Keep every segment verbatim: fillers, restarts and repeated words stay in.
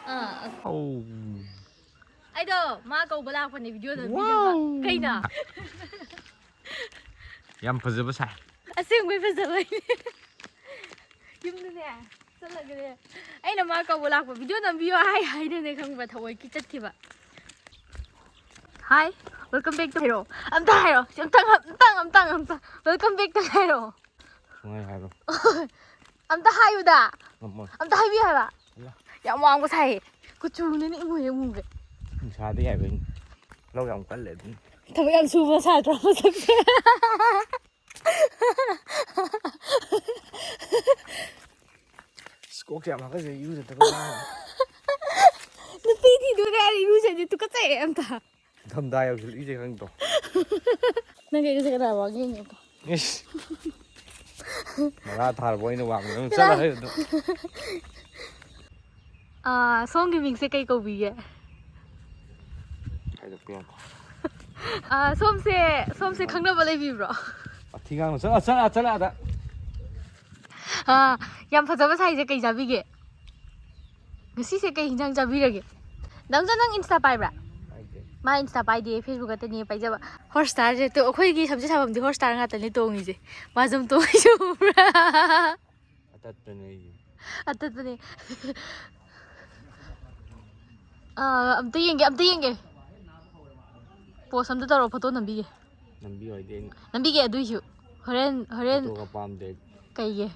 ꯑꯥ, ꯑꯧ꯫ ꯑꯩꯗꯣ ꯃꯥ ꯀꯧꯕ ꯂꯥꯛꯄꯅꯦ ꯚꯤꯗꯤꯑꯣꯗ꯫ ꯀꯩꯅꯣ? ꯌꯥꯝ ꯐꯖꯕ ꯁꯥꯏ꯫ ꯑꯁꯦꯡꯕꯩ ꯐꯖꯕꯩꯅꯦ꯫ ꯌꯨꯝꯗꯅꯦ ꯆꯠꯂꯒꯅꯦ ꯑꯩꯅ ꯃꯥ ꯀꯧꯕ ꯂꯥꯛꯄ, ꯚꯤꯗꯤꯑꯣ ꯅꯝꯕꯤꯌꯣ ꯍꯥꯏ ꯍꯥꯏꯗꯅꯦ, ꯈꯪꯕ꯭ꯔꯥ? ꯊꯑꯣꯏꯀꯤ ꯆꯠꯈꯤꯕ꯫ Hi, welcome back to ꯍꯥꯏꯔꯣ꯫ ꯑꯝꯇ ꯍꯥꯏꯔꯣ꯫ ꯑꯝꯇꯪ, ꯑꯝꯇꯪ, ꯑꯝꯇꯪ, ꯑꯝꯇꯪ welcome back to ꯍꯥꯏꯔꯣ꯫ ꯁꯨꯡꯍꯥꯏ ꯍꯥꯏꯔꯣꯏ꯫ ꯑꯝꯇ ꯍꯥꯏꯌꯨꯗ꯫ ꯉꯝꯃꯣꯏ꯫ ꯑꯝꯇ ꯍꯥꯏꯕꯤꯌꯨ ꯍꯥꯏꯕ꯫ ꯌꯥꯝ ꯋꯥꯡꯕ ꯁꯥꯏꯌꯦ꯫ ꯀꯨꯆꯨꯅꯤꯅ ꯏꯃꯨ ꯍꯦꯛ ꯃꯨꯒꯩ꯫ ꯅꯨꯡꯁꯥꯗꯤ ꯌꯥꯏꯕꯩꯅꯦ꯫ ꯂꯧ ꯌꯥꯝ ꯀꯜꯂꯦ ꯑꯗꯨꯝ꯫ ꯊꯕꯛ ꯌꯥꯝ ꯁꯨꯕ ꯁꯥꯇ꯭ꯔꯣ ꯃꯁꯛꯁꯦ? ꯑꯁ, ꯀꯣꯛꯁꯦ ꯌꯥꯝ ꯍꯥꯀꯠꯆꯩ, ꯏꯔꯨꯖꯗꯕ ꯉꯔꯥꯡ꯫ ꯅꯨꯄꯤ ꯊꯤꯗꯣꯔꯦ ꯍꯥꯏꯔ ꯏꯔꯨꯖꯗꯦ, ꯇꯨꯀꯠꯆꯩꯌꯦ ꯑꯝꯇ꯫ ꯏꯪꯊꯝꯊꯥ ꯌꯧꯁꯤꯜꯂꯛꯏꯁꯦ ꯈꯪꯗ꯭ꯔꯣ? ꯅꯪ ꯀꯩꯗ ꯆꯠꯀꯗ꯭ꯔꯕ? ꯋꯥꯀꯤꯡ ꯆꯠꯀꯦ꯫ ꯏꯁ꯫ ꯃꯔꯥ ꯊꯥꯔꯕ ꯑꯩꯅ ꯋꯥꯡꯃ ꯑꯗꯨꯝ ꯆꯠꯂ ꯂꯩ ꯑꯗꯨꯝ꯫ ꯑꯥ, ꯁꯣꯝꯒꯤ ꯃꯤꯡꯁꯦ ꯀꯩ ꯀꯧꯕꯤꯒꯦ? ꯍꯥꯏꯗꯣꯛꯄ ꯌꯥꯗꯦ꯫ ꯑꯥ, ꯁꯣꯝꯁꯦ, ꯁꯣꯝꯁꯦ ꯈꯪꯅꯕ ꯂꯩꯕꯤꯕ꯭ꯔꯣ? ꯋꯥꯊꯤ ꯉꯥꯡꯅꯨ꯫ ꯆꯠꯂꯣ, ꯆꯠꯂꯣ, ꯆꯠꯂꯣ ꯑꯥꯗ꯫ ꯑꯥ, ꯌꯥꯝ ꯐꯖꯕ ꯁꯥꯏꯁꯦ ꯀꯩ ꯆꯥꯕꯤꯒꯦ? ꯉꯁꯤꯁꯦ ꯀꯩ ꯍꯤꯟꯖꯥꯡ ꯆꯥꯕꯤꯔꯒꯦ? ꯗꯥꯝꯆꯥ, ꯅꯪ Insta ꯄꯥꯏꯕ꯭ꯔꯥ? ꯄꯥꯏꯗꯦ꯫ ꯃꯥ Insta ꯄꯥꯏꯗꯦ, Facebook ꯈꯛꯇꯅꯦ ꯄꯥꯏꯖꯕ꯫ Hotstarꯁꯦ ꯇꯣ-, ꯑꯩꯈꯣꯏꯒꯤ ꯁꯝꯖꯦꯠ ꯁꯥꯐꯝꯗꯤ Hotstar ꯉꯥꯛꯇꯅꯦ ꯇꯣꯡꯉꯤꯁꯦ꯫ ꯃꯥ ꯁꯨꯝ ꯇꯣꯡꯉꯤꯁꯦ ꯎꯕ꯭ꯔꯥ? ꯑꯇꯠꯄꯅꯦ ꯑꯩꯒꯤ꯫ ꯑꯇꯠꯄꯅꯦ꯫ ꯑꯥ, ꯑꯝꯇ ꯌꯦꯡꯒꯦ, ꯑꯝꯇ ꯌꯦꯡꯒꯦ꯫ Post ꯑꯝꯇ ꯇꯧꯔꯣ, photo ꯅꯝꯕꯤꯒꯦ꯫ ꯅꯝꯕꯤꯌꯨ ꯍꯥꯏꯗꯤ ꯑꯩꯅ꯫ ꯅꯝꯕꯤꯒꯦ ꯑꯗꯨꯏꯁꯨ꯫ ꯍꯣꯔꯦꯟ, ꯍꯣꯔꯦꯟ꯫ Photoꯒ ꯄꯥꯝꯗꯦ꯫ ꯀꯩꯒꯤ?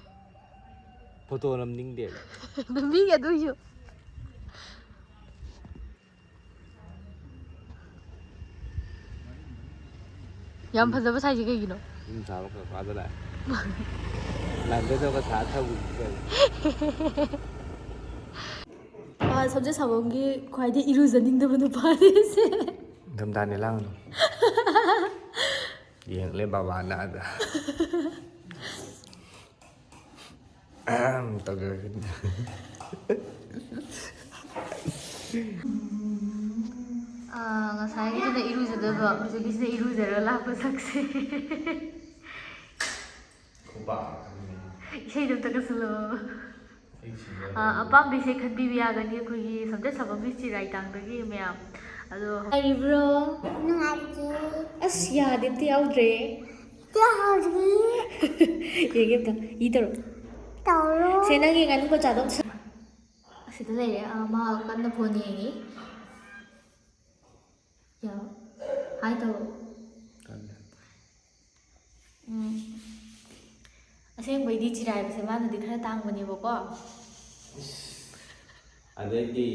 Photo ꯅꯝꯅꯤꯡꯗꯦꯕ꯫ ꯅꯝꯕꯤꯒꯦ ꯑꯗꯨꯏꯁꯨ꯫ ꯌꯥꯝ ꯐꯖꯕ ꯁꯥꯏꯁꯦ ꯀꯩꯒꯤꯅꯣ? ꯌꯨꯝ ꯁꯥꯕ ꯈꯛ ꯄꯥꯗ ꯂꯥꯛꯑꯦ꯫ ꯂꯥꯏꯟꯗꯔꯗꯒ ꯁꯥ ꯊꯧꯕꯁꯤꯗꯤ ꯀꯩꯅꯣ? ꯑꯥ, ꯁꯝꯖꯦꯠ ꯁꯥꯐꯝꯒꯤ ꯈ꯭ꯋꯥꯏꯗꯒꯤ ꯏꯔꯨꯖꯅꯤꯡꯗꯕ ꯅꯨꯄꯥꯅꯤ ꯁꯦ꯫ ꯏꯪꯊꯝꯊꯥꯅꯦ, ꯂꯥꯡꯒꯅꯨ꯫ ꯌꯦꯡꯂꯦ ꯕꯕꯥꯅ ꯑꯗ꯫ ꯑꯍꯝ ꯇꯧꯖꯔꯛꯀꯅꯤ꯫ ꯑꯥ, ꯉꯁꯥꯏꯒꯤꯗꯨꯅ ꯏꯔꯨꯖꯗꯕ, ꯍꯧꯖꯤꯛꯀꯤꯁꯤꯅ ꯏꯔꯨꯖꯔꯒ ꯂꯥꯛꯄ ꯁꯛꯁꯦ꯫ ꯈꯨꯕꯥꯛ ꯑꯃꯅꯤ꯫ ꯏꯁꯩꯗꯣ ꯑꯝꯇ ꯀꯛꯁꯜꯂꯣ꯫ ꯑ, ꯑꯄꯥꯝꯕꯤꯁꯦ ꯈꯟꯕꯤꯕ ꯌꯥꯒꯅꯤ ꯑꯩꯈꯣꯏꯒꯤ ꯁꯝꯖꯦꯠ ꯁꯥꯐꯝꯒꯤ ꯆꯤꯔꯥꯏ ꯇꯥꯡꯗꯒꯤ ꯃꯌꯥꯝ꯫ ꯑꯗꯣ ꯅꯨꯡꯉꯥꯏꯔꯤꯕ꯭ꯔꯣ? ꯅꯨꯡꯉꯥꯏꯔꯤꯌꯦ꯫ ꯑꯁ, ꯌꯥꯗꯦ, ꯑꯝꯇ ꯌꯥꯎꯗ꯭ꯔꯦ꯫ ꯑꯝꯇ ꯌꯥꯎꯗ꯭ꯔꯤ꯫ ꯌꯦꯡꯒꯦ ꯑꯝꯇ꯫ ꯏ ꯇꯧꯔꯣ꯫ ꯇꯧꯔꯣ꯫ ꯁꯦ, ꯅꯪꯒꯤ ꯉꯥꯅꯨ ꯃꯆꯥꯗꯣ ꯑꯝꯇ ꯁ-, ꯑꯁꯤꯗ ꯂꯩꯔꯦ꯫ ꯑ, ꯃꯥ ꯀꯟꯅ ꯐꯣꯟ ꯌꯦꯡꯉꯤ꯫ ꯌꯥ-, ꯍꯥꯏ ꯇꯧꯔꯣ꯫ ꯇꯜꯂꯦ꯫ ꯎꯝ꯫ ꯑꯁꯦꯡꯕꯩꯗꯤ ꯆꯤꯔꯥꯏꯕꯁꯦ ꯃꯥꯅꯗꯤ ꯈꯔ ꯇꯥꯡꯕꯅꯦꯕꯀꯣ꯫ ꯏꯁ꯫ ꯑꯗꯩꯗꯤ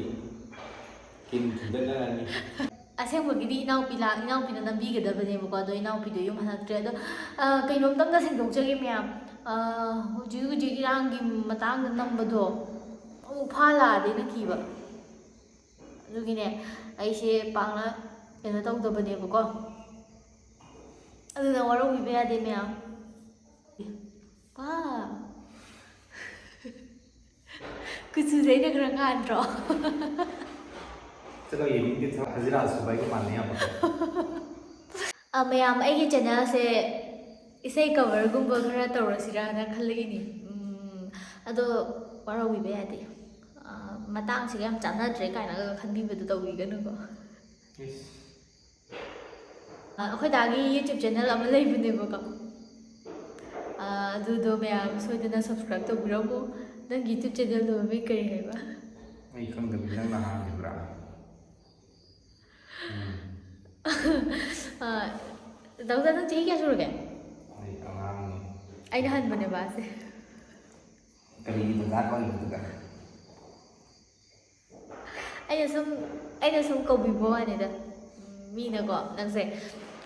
ꯀꯤꯟ ꯊꯤꯟꯗꯠꯅꯔꯅꯤ꯫ ꯑꯁꯦꯡꯕꯒꯤꯗꯤ ꯏꯅꯥꯎꯄꯤ ꯂꯥꯛ-, ꯏꯅꯥꯎꯄꯤꯅ ꯅꯝꯕꯤꯒꯗꯕꯅꯦꯕꯀꯣ, ꯑꯗꯣ ꯏꯅꯥꯎꯄꯤꯗꯣ ꯌꯨꯝ ꯍꯜꯂꯛꯇ꯭ꯔꯦ꯫ ꯑꯗꯣ, ꯑ, ꯀꯩꯅꯣꯝꯇꯪꯒ ꯁꯦꯡꯗꯣꯛꯆꯒꯦ ꯃꯌꯥꯝ꯫ ꯑ, ꯍꯧꯖꯤꯛ, ꯍꯧꯖꯤꯛ ꯏꯔꯥꯡꯒꯤ ꯃꯇꯥꯡꯗ ꯅꯝꯕꯗꯣ ꯑꯃꯨꯛ ꯐꯥꯂꯛꯑꯗꯤꯅ ꯀꯤꯕ꯫ ꯑꯗꯨꯒꯤꯅꯦ, ꯑꯩꯁꯦ ꯄꯥꯛꯅ ꯀꯩꯅꯣ ꯇꯧꯗꯕꯅꯦꯕꯀꯣ꯫ ꯑꯗꯨꯅ ꯋꯥꯔꯧꯕꯤꯕ ꯌꯥꯗꯦ ꯃꯌꯥꯝ꯫ ꯄꯥ꯫ ꯀꯨꯆꯨꯁꯦ ꯑꯩꯅ ꯈꯔ ꯉꯥꯟꯗ꯭ꯔꯣ? ꯆꯠꯂꯣ, ꯌꯦꯡꯅꯤꯡꯗꯦ, ꯊꯕꯛ ꯍꯖꯤꯔꯥ ꯁꯨꯕ ꯑꯩꯒ ꯃꯥꯟꯅꯩ ꯌꯥꯝ ꯄꯛꯇꯦ꯫ ꯑ, ꯃꯌꯥꯝ, ꯑꯩꯒꯤ ꯆꯦꯅꯦꯜꯁꯦ ꯏꯁꯩ ꯀꯚꯔꯒꯨꯝꯕ ꯈꯔ ꯇꯧꯔꯁꯤꯔꯥꯅ ꯈꯜꯂꯛꯏꯅꯤ꯫ ꯎꯝ, ꯑꯗꯣ ꯋꯥꯔꯧꯕꯤꯕ ꯌꯥꯗꯦ꯫ ꯑ, ꯃꯇꯥꯡꯁꯤꯒ ꯌꯥꯝ ꯆꯥꯟꯅꯗ꯭ꯔꯦ ꯀꯥꯏꯅꯒ ꯈꯟꯕꯤꯕꯗꯣ ꯇꯧꯕꯤꯒꯅꯨꯀꯣ꯫ ꯏꯁ꯫ ꯑ, ꯑꯩꯈꯣꯏ ꯗꯥꯒꯤ YouTube ꯆꯦꯅꯦꯜ ꯑꯃ ꯂꯩꯕꯅꯦꯕꯀꯣ꯫ ꯑ, ꯑꯗꯨꯗꯣ ꯃꯌꯥꯝ ꯁꯣꯏꯗꯅ subscribe ꯇꯧꯕꯤꯔꯝꯃꯣ꯫ ꯅꯪꯒꯤ YouTube ꯆꯦꯅꯦꯜꯗꯣ ꯃꯃꯤꯡ ꯀꯔꯤ ꯍꯥꯏꯕ? ꯑꯩ ꯈꯪꯗꯕꯤ ꯅꯪꯅ ꯍꯥꯡꯈꯤꯕ꯭ꯔꯥ? ꯎꯝ꯫ ꯑ, ꯗꯥ ꯎꯖꯥ, ꯅꯪ ꯆꯍꯤ ꯀꯌꯥ ꯁꯨꯔꯒꯦ? ꯑꯩ ꯑꯉꯥꯡꯅꯤ꯫ ꯑꯩꯅ ꯍꯟꯕꯅꯦꯕ ꯑꯁꯦ꯫ ꯀꯔꯤꯒꯤ ꯗꯗꯥ ꯀꯧꯔꯤꯕꯗꯨꯗ? ꯑꯩꯅ ꯁꯨꯝ, ꯑꯩꯅ ꯁꯨꯝ ꯀꯧꯕꯤꯕ ꯋꯥꯅꯤꯗ꯫ ꯎꯝ, ꯃꯤꯅꯀꯣ, ꯅꯪꯁꯦ,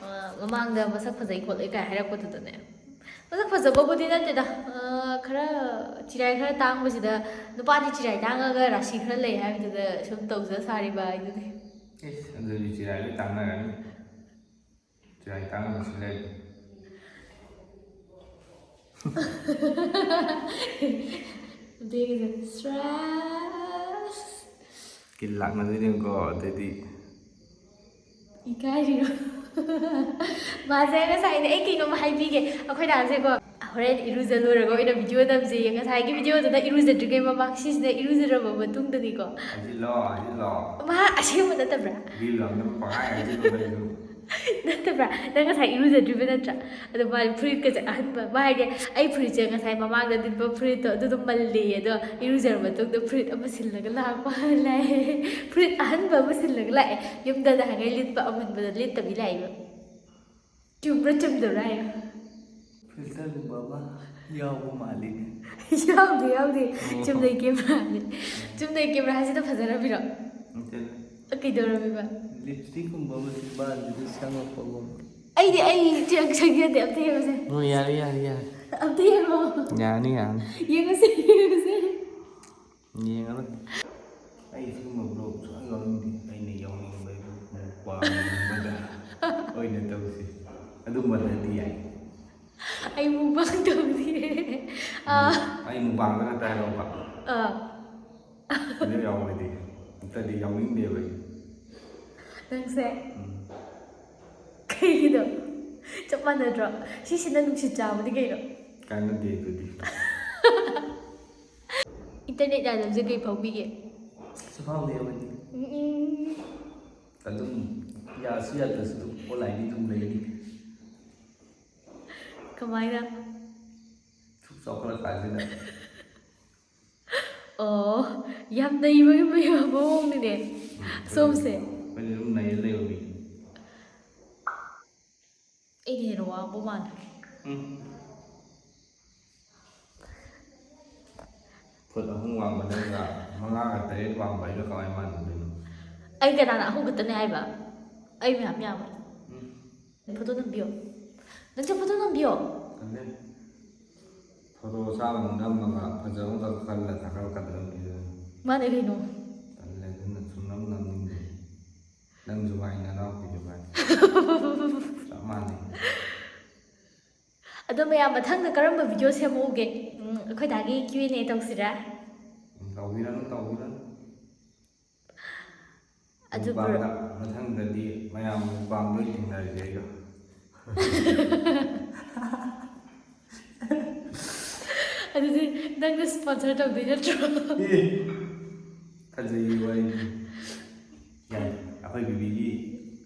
ꯑ, ꯃꯃꯥꯡꯗ ꯃꯁꯛ ꯐꯖꯩ ꯈꯣꯠꯂꯦ ꯀꯥꯏ ꯍꯥꯏꯔꯛꯄꯗꯨꯗꯅꯦ, ꯃꯁꯛ ꯐꯖꯕꯕꯨꯗꯤ ꯅꯠꯇꯦꯗ, ꯑ, ꯈꯔ ꯆꯤꯔꯥꯏ ꯈꯔ ꯇꯥꯡꯕꯁꯤꯗ, ꯅꯨꯄꯥꯗꯤ ꯆꯤꯔꯥꯏ ꯇꯥꯡꯉꯒ ꯔꯥꯁꯤ ꯈꯔ ꯂꯩ ꯍꯥꯏꯕꯗꯨꯗ ꯁꯨꯝ ꯇꯧꯖ ꯁꯥꯔꯤꯕ ꯍꯥꯏꯗꯨꯅꯤ꯫ ꯏꯁ, ꯑꯗꯨꯗꯤ ꯆꯤꯔꯥꯏ ꯂꯣꯏ ꯇꯥꯡꯅꯔꯅꯤ꯫ ꯆꯤꯔꯥꯏ ꯇꯥꯡꯅꯕꯁꯨ ꯂꯩ꯫ ꯑꯗꯨꯒꯤꯗꯣ ꯁ꯭ꯔꯥꯁ꯫ ꯀꯤꯟ ꯂꯥꯛꯅꯗꯣꯏꯅꯦꯀꯣ, ꯑꯗꯩꯗꯤ꯫ ꯏꯀꯥꯏꯔꯤꯔꯣ? ꯃꯥꯁꯦ ꯉꯁꯥꯏꯅꯦ, ꯑꯩ ꯀꯩꯅꯣꯝ ꯍꯥꯏꯕꯤꯒꯦ꯫ ꯑꯩꯈꯣꯏ ꯗꯥꯁꯦꯀꯣ, ꯍꯣꯔꯦꯟ ꯏꯔꯨꯖ ꯂꯣꯏꯔꯒ ꯑꯣꯏꯅ ꯚꯤꯗꯤꯑꯣ ꯅꯝꯖꯩꯌꯦ꯫ ꯉꯁꯥꯏꯒꯤ ꯚꯤꯗꯤꯑꯣꯗꯨꯅ ꯏꯔꯨꯖꯗ꯭ꯔꯤꯉꯩ ꯃꯃꯥꯡ, ꯁꯤꯁꯤꯅ ꯏꯔꯨꯖꯔꯕ ꯃꯇꯨꯡꯗꯅꯤꯀꯣ꯫ ꯍꯥꯏꯖꯤꯜꯂꯣ, ꯍꯥꯏꯖꯤꯜꯂꯣ꯫ ꯃꯥ ꯑꯁꯦꯡꯕ ꯅꯠꯇꯕ꯭ꯔꯥ? ꯔꯤꯜ ꯑꯃꯅ ꯄꯪꯍꯥꯏ ꯍꯥꯏꯖꯤꯜꯂꯣ ꯅꯪꯁꯨ꯫ ꯅꯠꯇꯕ꯭ꯔꯥ? ꯅꯪ ꯉꯁꯥꯏ ꯏꯔꯨꯖꯗ꯭ꯔꯤꯕ ꯅꯠꯇ꯭ꯔꯥ? ꯑꯗꯣ ꯃꯥꯗꯤ ꯐꯨꯔꯤꯠꯀꯁꯦ ꯑꯍꯟꯕ, ꯃꯥ ꯍꯥꯏꯗꯤ ꯑꯩ ꯐꯨꯔꯤꯠꯁꯦ ꯉꯁꯥꯏ ꯃꯃꯥꯡꯗ ꯂꯤꯠꯄ ꯐꯨꯔꯤꯠꯇꯣ ꯑꯗꯨꯗꯣ ꯃꯜꯂꯦꯌꯦ꯫ ꯑꯗꯣ ꯏꯔꯨꯖꯔ ꯃꯇꯨꯡꯗ ꯐꯨꯔꯤꯠ ꯑꯃ ꯁꯤꯜꯂꯒ ꯂꯥꯛꯄ ꯂꯥꯛꯑꯦ꯫ ꯐꯨꯔꯤꯠ ꯑꯍꯟꯕ ꯑꯃ ꯁꯤꯜꯂꯒ ꯂꯥꯛꯑꯦ꯫ ꯌꯨꯝꯗ ꯅꯍꯥꯟꯒꯩ ꯂꯤꯠꯄ ꯑꯃꯟꯕꯗꯣ ꯂꯤꯠꯇꯕꯤ ꯂꯥꯛꯏꯕ꯫ ꯆꯨꯝꯕ꯭ꯔꯥ ꯆꯨꯝꯗꯕ꯭ꯔꯥ ꯍꯥꯏꯌꯣ꯫ ꯐꯤꯜꯇꯔꯒꯨꯝꯕ ꯑꯃ ꯌꯥꯎꯕ ꯃꯥꯜꯂꯤꯅꯦ꯫ ꯌꯥꯎꯗꯦ, ꯌꯥꯎꯗꯦ꯫ ꯆꯨꯝꯅꯩ ꯀꯦꯃꯦꯔꯥꯅꯦ꯫ ꯆꯨꯝꯅꯩ ꯀꯦꯃꯦꯔꯥ ꯍꯥꯏꯁꯤꯗ ꯐꯖꯔꯝꯃꯤꯔꯣ? ꯅꯠꯇꯦꯗ꯫ ꯀꯩꯗꯧꯔꯝꯃꯤꯕ? ꯂꯤꯞꯁꯇꯤꯛꯀꯨꯝꯕ ꯑꯃ ꯆꯤꯟꯕꯥꯟꯁꯤꯗ ꯁꯪꯉꯛꯄꯒꯨꯝ꯫ ꯑꯩꯗꯤ ꯑꯩ ꯆꯦ-, ꯁꯪꯖꯗꯦ꯫ ꯑꯝꯇ ꯌꯦꯡꯉꯨꯁꯦ꯫ ꯍꯣꯏ, ꯌꯥꯔꯦ, ꯌꯥꯔꯦ, ꯌꯥꯔꯦ꯫ ꯑꯝꯇ ꯌꯦꯡꯉꯣ꯫ ꯌꯥꯔꯅꯤ, ꯌꯥꯔꯅꯤ꯫ ꯌꯦꯡꯉꯨꯁꯦ, ꯌꯦꯡꯉꯨꯁꯦ꯫ ꯌꯦꯡꯉꯔꯣꯏ꯫ ꯑꯩ ꯁꯤꯒꯨꯝꯕ ꯕ꯭ꯂꯣꯛ ꯁꯨꯡꯌꯥꯎ ꯌꯥꯎꯅꯤꯡꯗꯦ꯫ ꯑꯩꯅ ꯌꯥꯎꯅꯤꯡꯕ ꯍꯥꯏꯕꯨ ꯃꯨꯛꯕꯥꯡꯒꯨꯝꯕꯗ ꯑꯣꯏꯅ ꯇꯧꯁꯤ꯫ ꯑꯗꯨꯝꯕꯗꯗꯤ ꯌꯥꯏ꯫ ꯑꯩ ꯃꯨꯛꯕꯥꯡ ꯇꯧꯗꯤꯌꯦ꯫ ꯑꯥ, ꯑꯩ ꯃꯨꯛꯕꯥꯡꯗ ꯈꯛꯇ ꯍꯥꯏꯔꯛꯑꯣꯕ꯫ ꯑꯥ꯫ ꯑꯗꯨ ꯌꯥꯎꯔꯗꯤ ꯑꯝꯇꯗꯤ ꯌꯥꯎꯅꯤꯡꯗꯦꯕ ꯑꯩ꯫ ꯅꯪꯁꯦ ꯎꯝ꯫ ꯀꯩꯒꯤꯅꯣ? ꯆꯞ ꯃꯥꯟꯅꯗ꯭ꯔꯣ? ꯁꯤꯁꯤꯅ ꯅꯨꯡꯁꯤꯠ ꯆꯥꯕꯅꯤ ꯀꯩꯅꯣ? ꯀꯥꯟꯅꯗꯦ ꯑꯗꯨꯗꯤ꯫ ꯏꯟꯇꯔꯅꯦꯠ ꯌꯥꯗꯕꯁꯦ ꯀꯩ ꯐꯥꯎꯕꯤꯒꯦ? ꯁꯨꯐꯥꯎꯗꯦ ꯑꯃꯗꯤ꯫ ꯎꯝ, ꯎꯝ꯫ ꯑꯗꯨꯝ ꯌꯥꯁꯨ ꯌꯥꯗ꯭ꯔꯁꯨ ꯑꯗꯨꯝ ꯑꯣꯟꯂꯥꯏꯟꯗꯤ ꯑꯗꯨꯝ ꯂꯩꯅꯤ꯫ ꯀꯃꯥꯏꯅ? ꯁꯨꯛ ꯆꯥꯎꯈꯠꯂꯛ ꯀꯥꯟꯁꯤꯗ꯫ ꯑꯣ, ꯌꯥꯝ ꯅꯩꯕꯒꯤ ꯃꯑꯣꯡꯅꯤꯅꯦ ꯁꯣꯝꯁꯦ꯫ ꯑꯩꯈꯣꯏꯗꯤ ꯑꯗꯨꯝ ꯅꯩꯔ ꯂꯩꯕ ꯃꯤꯅꯤ꯫ ꯑꯩꯅ ꯍꯦꯟꯅ ꯋꯥꯡꯕ ꯃꯥꯜꯂꯦ꯫ ꯎꯝ꯫ ꯐꯨꯠ ꯑꯍꯨꯝ ꯋꯥꯡꯕ ꯅꯪꯒ ꯃꯉꯥꯒ ꯇꯔꯦꯠ ꯋꯥꯡꯕ ꯑꯩꯒ ꯀꯃꯥꯏꯅ ꯃꯥꯟꯅꯗꯣꯏꯅꯣ? ꯑꯩ ꯀꯅꯥꯅ ꯑꯍꯨꯝ ꯈꯛꯇꯅꯦ ꯍꯥꯏꯕ? ꯑꯩ ꯃꯌꯥꯝ ꯌꯥꯝꯃꯦ꯫ ꯎꯝ꯫ ꯐꯣꯇꯣ ꯅꯝꯕꯤꯌꯣ꯫ ꯅꯪꯁꯨ ꯐꯣꯇꯣ ꯅꯝꯕꯤꯌꯣ꯫ ꯇꯜꯂꯦ꯫ ꯐꯣꯇꯣ ꯆꯥꯝꯃ ꯅꯝꯃꯒ ꯐꯖꯕ ꯑꯃꯈꯛ ꯈꯜꯂ ꯊꯥꯒꯠꯂꯛꯀꯗ꯭ꯔꯕꯅꯤꯗ꯫ ꯃꯥꯅꯦ ꯀꯩꯅꯣ꯫ ꯇꯜꯂꯦ, ꯑꯗꯨꯅ ꯁꯨꯡꯅꯝ ꯅꯝꯅꯤꯡꯗꯦ꯫ ꯅꯪꯁꯨ ꯉꯥꯏ, ꯅꯅꯥꯎꯄꯤꯁꯨ ꯉꯥꯏ꯫ ꯆꯞ ꯃꯥꯟꯅꯩ꯫ ꯑꯗꯣ ꯃꯌꯥꯝ ꯃꯊꯪꯗ ꯀꯔꯝꯕ ꯚꯤꯗꯤꯑꯣ ꯁꯦꯝꯃꯛꯎꯒꯦ? ꯎꯝ, ꯑꯩꯈꯣꯏ ꯗꯥꯒꯤ Q and A ꯇꯧꯁꯤꯔꯥ? ꯎꯝ, ꯇꯧꯕꯤꯔꯅꯨ, ꯇꯧꯕꯤꯔꯅꯨ꯫ ꯑꯗꯨꯕꯨ ꯃꯨꯛꯕꯥꯡꯗ, ꯃꯊꯪꯗꯗꯤ ꯃꯌꯥꯝ ꯃꯨꯛꯕꯥꯡꯗ ꯑꯣꯏꯅ ꯊꯦꯡꯅꯔꯁꯦ ꯑꯩꯒ꯫ ꯑꯗꯨꯗꯤ ꯅꯪꯅ sponsor ꯇꯧꯗꯣꯏ ꯅꯠꯇ꯭ꯔꯣ? ꯑꯦ, ꯐꯖꯩꯌꯦ ꯋꯥꯔꯤꯗꯤ꯫ ꯌꯥꯏ, ꯑꯩꯈꯣꯏ ꯕꯤꯕꯤꯒꯤ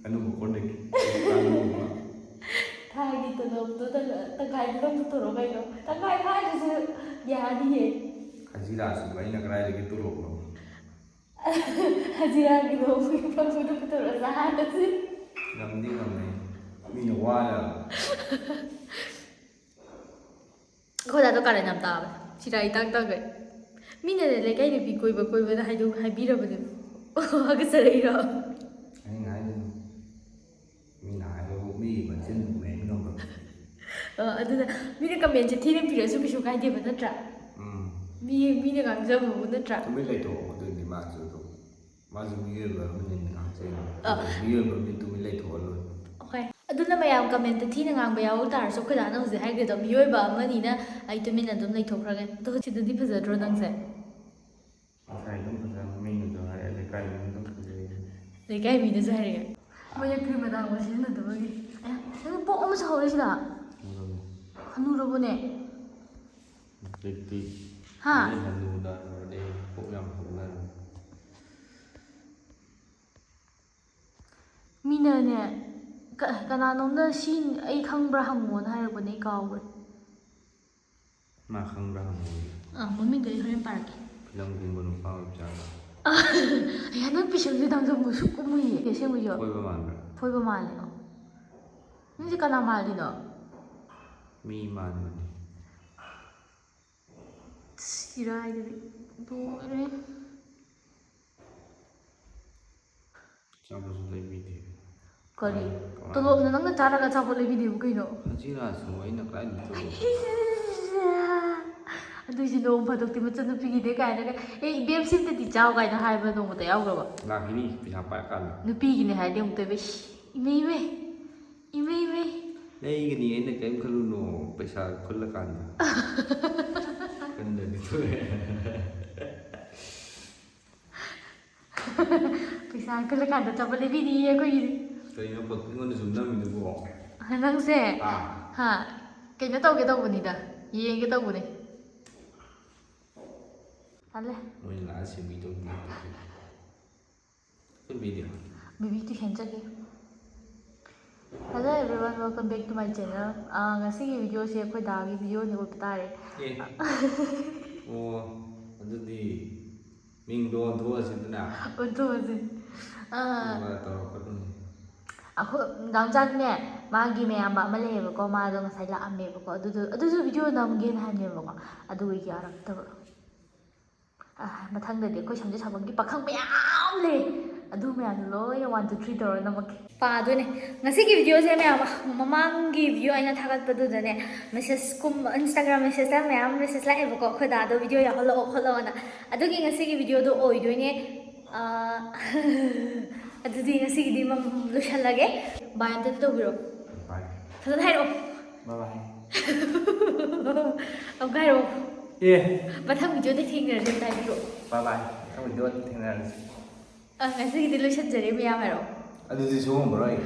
ꯑꯅꯧꯕ ꯀꯣꯟꯗꯒꯤ ꯀꯥꯟꯅꯕ ꯑꯃ꯫ ꯊꯥꯒꯤ ꯇꯣꯂꯣꯞꯇꯣ ꯇꯪ- ꯇꯪꯈꯥꯏꯗꯨꯗꯪ ꯄꯨꯊꯣꯔꯛꯑꯣ ꯀꯩꯅꯣ꯫ ꯇꯪꯈꯥꯏ ꯐꯥꯗ꯭ꯔꯁꯨ ꯌꯥꯅꯤꯌꯦ꯫ ꯍꯖꯤꯔꯥꯁꯨ ꯑꯩꯅ ꯀꯗꯥꯏꯗꯒꯤ ꯇꯣꯂꯣꯞꯅꯣ? ꯍꯖꯤꯔꯥꯒꯤ ꯂꯨꯍꯣꯡꯕꯒꯤ ꯐꯝꯕꯗꯣ ꯄꯨꯊꯣꯔꯛꯑꯣ ꯆꯥꯍꯜꯂꯁꯤ꯫ ꯉꯝꯗꯤ ꯉꯝꯃꯦ, ꯃꯤꯅ ꯋꯥꯅ꯫ ꯑꯩꯈꯣꯏ ꯗꯥꯗꯣ ꯀꯥꯔꯟ ꯌꯥꯝ ꯇꯥꯕꯅꯦ꯫ ꯁꯤꯔꯥ ꯏꯇꯥꯡ ꯇꯥꯡꯈꯩ꯫ ꯃꯤꯅ ꯂꯩꯀꯥꯏ ꯅꯨꯄꯤ ꯀꯣꯏꯕ ꯀꯣꯏꯕꯗ ꯍꯥꯏꯗꯣ ꯍꯥꯏꯕꯤꯔꯕꯅꯦꯕ꯫ ꯍꯥꯒꯠꯆꯔꯛꯏꯔꯣ? ꯑꯩꯅ ꯍꯥꯏꯗꯣꯏꯅꯤ, ꯃꯤꯅ ꯍꯥꯏꯕꯕꯨ ꯃꯤꯒꯤ ꯃꯆꯤꯟꯕꯨ ꯃꯦꯟ ꯉꯝꯕ꯫ ꯑ, ꯑꯗꯨꯅ ꯃꯤꯅ commentꯁꯦ ꯊꯤꯅ ꯄꯤꯔꯛꯑꯁꯨ ꯀꯩꯁꯨ ꯀꯥꯏꯗꯦꯕ ꯅꯠꯇ꯭ꯔꯥ? ꯎꯝ꯫ ꯃꯤ ꯃꯤꯅ ꯉꯥꯡꯖꯕꯕꯨ ꯅꯠꯇ꯭ꯔꯥ? ꯇꯨꯃꯤꯟ ꯂꯩꯊꯣꯛꯑꯣ, ꯑꯗꯨꯏꯗꯤ ꯃꯥꯁꯨ ꯑꯗꯨꯝ, ꯃꯥꯁꯨ ꯃꯤꯑꯣꯏꯕ ꯑꯃꯅꯤꯅ ꯉꯥꯡꯖꯩꯅ꯫ ꯑ꯫ ꯃꯤꯑꯣꯏꯕ ꯑꯃꯅꯤ, ꯇꯨꯃꯤꯟ ꯂꯩꯊꯣꯛꯑ ꯂꯣꯏꯔꯦ꯫ Okay꯫ ꯑꯗꯨꯅ ꯃꯌꯥꯝ commentꯇ ꯊꯤꯅ ꯉꯥꯡꯕ ꯌꯥꯎ ꯇꯥꯔꯁꯨ ꯑꯩꯈꯣꯏ ꯗꯥꯅ ꯍꯧꯖꯤꯛ ꯍꯥꯏꯈ꯭ꯔꯦꯗꯣ, ꯃꯤꯑꯣꯏꯕ ꯑꯃꯅꯤꯅ ꯑꯩ ꯇꯨꯃꯤꯟꯅ ꯑꯗꯨꯝ ꯂꯩꯊꯣꯛꯈ꯭ꯔꯒꯦ꯫ ꯑꯗꯣ ꯁꯤꯗꯗꯤ ꯐꯖꯗ꯭ꯔꯣ ꯅꯪꯁꯦ? ꯉꯁꯥꯏ ꯑꯗꯨꯝ ꯐꯖꯅ ꯃꯤꯅꯁꯨ ꯍꯥꯏꯔꯛꯑꯦ, ꯂꯩꯀꯥꯏ ꯃꯤꯅ ꯑꯗꯨꯝ ꯐꯖꯩ꯫ ꯂꯩꯀꯥꯏ ꯃꯤꯅꯁꯨ ꯍꯥꯏꯔꯛꯑꯦ꯫ ꯃꯣꯏꯅ cream ꯑꯇꯥꯡꯕ ꯁꯤꯖꯤꯟꯅꯗꯕꯒꯤ꯫ ꯑꯦ, ꯅꯪ ꯄꯣꯛ ꯑꯃꯁꯨ ꯍꯧꯔꯦ ꯁꯤꯗ? ꯍꯅꯨꯔꯕꯣꯅꯦ? ꯍꯧꯖꯤꯛꯇꯤ ꯍꯥ? ꯍꯅꯨ ꯅꯥꯔꯕꯅꯦ, ꯄꯣꯛ ꯌꯥꯝ ꯍꯧꯅꯔꯦ꯫ ꯃꯤꯅꯅꯦ, ꯀ- ꯀꯅꯥꯅꯣꯝꯅ "ꯁꯤ ꯑꯩ ꯈꯪꯕ꯭ꯔꯥ ꯍꯪꯉꯣꯅ" ꯍꯥꯏꯔꯛꯄꯅꯦ, ꯑꯩ ꯀꯥꯎꯈ꯭ꯔꯦ꯫ ꯃꯥ ꯈꯪꯕ꯭ꯔꯥ ꯍꯪꯉꯣ꯫ ꯑꯥ, ꯃꯃꯤꯡꯗꯣ ꯑꯩ ꯍꯣꯔꯦꯟ ꯄꯥꯔꯛꯀꯦ꯫ ꯐꯤꯂꯝꯒꯨꯝꯕ ꯅꯨꯄꯥ ꯑꯣꯏꯕ ꯖꯥꯠꯂꯥ? ꯑꯦ, ꯅꯪ ꯄꯤꯁꯨꯝꯁꯦ ꯗꯥꯡꯖꯝꯒ ꯁꯨꯛ ꯀꯨꯝꯃꯨꯏꯌꯦ꯫ ꯑꯁꯦꯡꯕꯩꯁꯨ꯫ ꯐꯣꯏꯕ ꯃꯥꯟꯕ꯭ꯔꯥ? ꯐꯣꯏꯕ ꯃꯥꯜꯂꯦ꯫ ꯑꯣ꯫ ꯅꯪꯁꯦ ꯀꯅꯥ ꯃꯥꯜꯂꯤꯅꯣ? ꯃꯤ ꯃꯥꯟꯕꯅꯤ꯫ ꯁꯤꯔꯥꯏꯗꯨꯗꯤ ꯂꯣꯏꯔꯦ꯫ ꯑꯆꯥꯄꯣꯠꯁꯨ ꯂꯩꯕꯤꯗꯦ꯫ ꯀꯔꯤ? ꯀꯃꯥꯏ-, ꯀꯃꯥꯏ-, ꯇꯣꯂꯣꯞꯅ ꯅꯪꯅ ꯆꯥꯔꯒ ꯑꯆꯥꯄꯣꯠ ꯂꯩꯕꯤꯗꯦꯕꯨ ꯀꯩꯅꯣ? ꯍꯖꯤꯔꯥꯁꯨ ꯑꯩꯅ ꯀꯗꯥꯏꯗ ꯇꯣꯂꯣꯞ? ꯑꯗꯨꯏꯁꯨ ꯅꯣꯡ ꯐꯥꯗꯣꯛꯇꯤ ꯃꯆꯟꯅꯨꯄꯤꯒꯤꯅꯦ ꯀꯥꯏꯅꯒ, "ꯑꯦ, ꯏꯕꯦꯝ, ꯁꯤꯝꯇꯗꯤ ꯆꯥꯎ" ꯀꯥꯏꯅ ꯍꯥꯏꯕ ꯅꯣꯡꯃꯇ ꯌꯥꯎꯈ꯭ꯔꯕ? ꯂꯥꯛꯈꯤꯅꯤ, ꯄꯩꯁꯥ ꯄꯥꯏꯔꯀꯥꯟꯗ꯫ ꯅꯨꯄꯤꯒꯤꯅꯦ ꯍꯥꯏꯔꯗꯤ ꯑꯃꯨꯛꯇꯣꯏꯕ, "ꯏꯁ, ꯏꯃꯩ, ꯏꯃꯩ, ꯏꯃꯩ, ꯏꯃꯩ"꯫ ꯂꯩꯒꯅꯤ, ꯑꯩꯅ ꯀꯔꯤꯝ ꯈꯜꯂꯨꯅꯣ, ꯄꯩꯁꯥ ꯈꯨꯜꯂꯀꯥꯟꯗ꯫ ꯈꯨꯟꯗꯗꯤ ꯊꯣꯛꯑꯦ꯫ ꯄꯩꯁꯥ ꯈꯨꯜꯂꯀꯥꯟꯗ ꯑꯆꯥꯄꯣꯠ ꯂꯩꯕꯤꯅꯤꯌꯦ ꯑꯩꯈꯣꯏꯒꯤꯗꯤ꯫ ꯀꯩꯅꯣ ꯐꯣꯟ ꯑꯩꯉꯣꯟꯗ ꯁꯨꯝ ꯅꯝꯃꯤꯗꯨꯕꯣ? ꯅꯪꯁꯦ? ꯑꯥ꯫ ꯍꯥ? ꯀꯩꯅꯣ ꯇꯧꯒꯦ ꯇꯧꯕꯅꯤꯗ, ꯌꯦꯡꯒꯦ ꯇꯧꯕꯅꯤ꯫ ꯇꯜꯂꯦ꯫ ꯃꯣꯏꯅ ꯂꯥꯛꯑ ꯁꯦꯝꯕꯤꯗꯧꯗꯤ ꯅꯠꯇꯦ꯫ ꯁꯦꯝꯕꯤꯗꯦ꯫ Baby tuition ꯆꯠꯈꯤ꯫ Hello everyone, welcome back to my channel. ꯑꯥ, ꯉꯁꯤꯒꯤ videoꯁꯦ ꯑꯩꯈꯣꯏ ꯗꯥꯒꯤ videoꯅꯤ ꯑꯣꯏꯕ ꯇꯥꯔꯦ꯫ ꯑꯦ꯫ ꯑꯣ, ꯑꯗꯨꯗꯤ ꯃꯤꯡꯗꯣ ꯑꯣꯟꯊꯣꯛꯑꯁꯤꯗꯅ꯫ ꯑꯣꯟꯊꯣꯛꯑꯁꯤ꯫ ꯑꯥ, ꯑꯗꯨꯒ ꯇꯧꯔꯛꯀꯗꯕꯅꯤ꯫ ꯑꯩꯈꯣꯏ ꯗꯥꯝꯆꯥꯗꯤꯅꯦ, ꯃꯥꯒꯤ ꯃꯌꯥꯝꯕ ꯑꯃ ꯂꯩꯌꯦꯕꯀꯣ, ꯃꯥꯗꯣ ꯉꯁꯥꯏ ꯂꯥꯛꯑꯝꯃꯦꯕꯀꯣ, ꯑꯗꯨꯗꯣ, ꯑꯗꯨꯁꯨ video ꯅꯝꯒꯦꯅ ꯍꯥꯏꯕꯅꯦꯕꯀꯣ, ꯑꯗꯨꯒ ꯌꯥꯔꯛꯇꯕ꯫ ꯑꯥ, ꯃꯊꯪꯗꯗꯤ ꯑꯩꯈꯣꯏ ꯁꯝꯖꯦꯠ ꯁꯥꯐꯝꯒꯤ ꯄꯥꯈꯪ ꯃꯌꯥꯝ ꯂꯩ, ꯑꯗꯨ ꯃꯌꯥꯝꯗꯣ ꯂꯣꯏꯅ one, two, three ꯇꯧꯔ ꯅꯝꯃꯛꯀꯦ꯫ ꯄꯥꯗꯣꯏꯅꯦ꯫ ꯉꯁꯤꯒꯤ videoꯁꯦ ꯃꯌꯥꯝ ꯃꯃꯥꯡꯒꯤ video ꯑꯩꯅ ꯊꯥꯒꯠꯄꯗꯨꯗꯅꯦ, messageꯀꯨꯝꯕ, Instagram messageꯇ ꯃꯌꯥꯝ message ꯂꯥꯛꯑꯦꯕꯀꯣ, ꯑꯩꯈꯣꯏ ꯗꯥꯗꯣ video ꯌꯥꯎꯍꯜꯂꯛꯑꯣ ꯈꯣꯠꯂꯛꯑꯣꯅ꯫ ꯑꯗꯨꯒꯤ ꯉꯁꯤꯒꯤ videoꯗꯣ ꯑꯣꯏꯗꯣꯏꯅꯦ꯫ ꯑꯥ, ꯑꯗꯨꯗꯤ ꯉꯁꯤꯒꯤꯗꯤ ꯃꯝ-, ꯂꯣꯏꯁꯜꯂꯒꯦ꯫ Bye ꯑꯝꯇ ꯇꯧꯕꯤꯔꯣ꯫ Bye꯫ ꯐꯖꯅ ꯍꯥꯏꯔꯛꯑꯣ꯫ Bye bye꯫ ꯑꯃꯨꯛꯀ ꯍꯥꯏꯔꯛꯑꯣ꯫ ꯑꯦ꯫ ꯃꯊꯪ videoꯗ ꯊꯦꯡꯅꯔꯁꯦ ꯑꯝꯇ ꯍꯥꯏꯕꯤꯔꯛꯑꯣ꯫ Bye bye꯫ ꯃꯊꯪ videoꯗ ꯊꯦꯡꯅꯔꯁꯤ꯫ ꯑ, ꯉꯁꯤꯒꯤꯗꯤ ꯂꯣꯏꯁꯤꯟꯖꯔꯦ ꯃꯌꯥꯝ, ꯍꯥꯏꯔꯛꯑꯣ꯫ ꯑꯗꯨꯗꯤ ꯁꯨꯍꯣꯡꯕꯔꯣꯏ꯫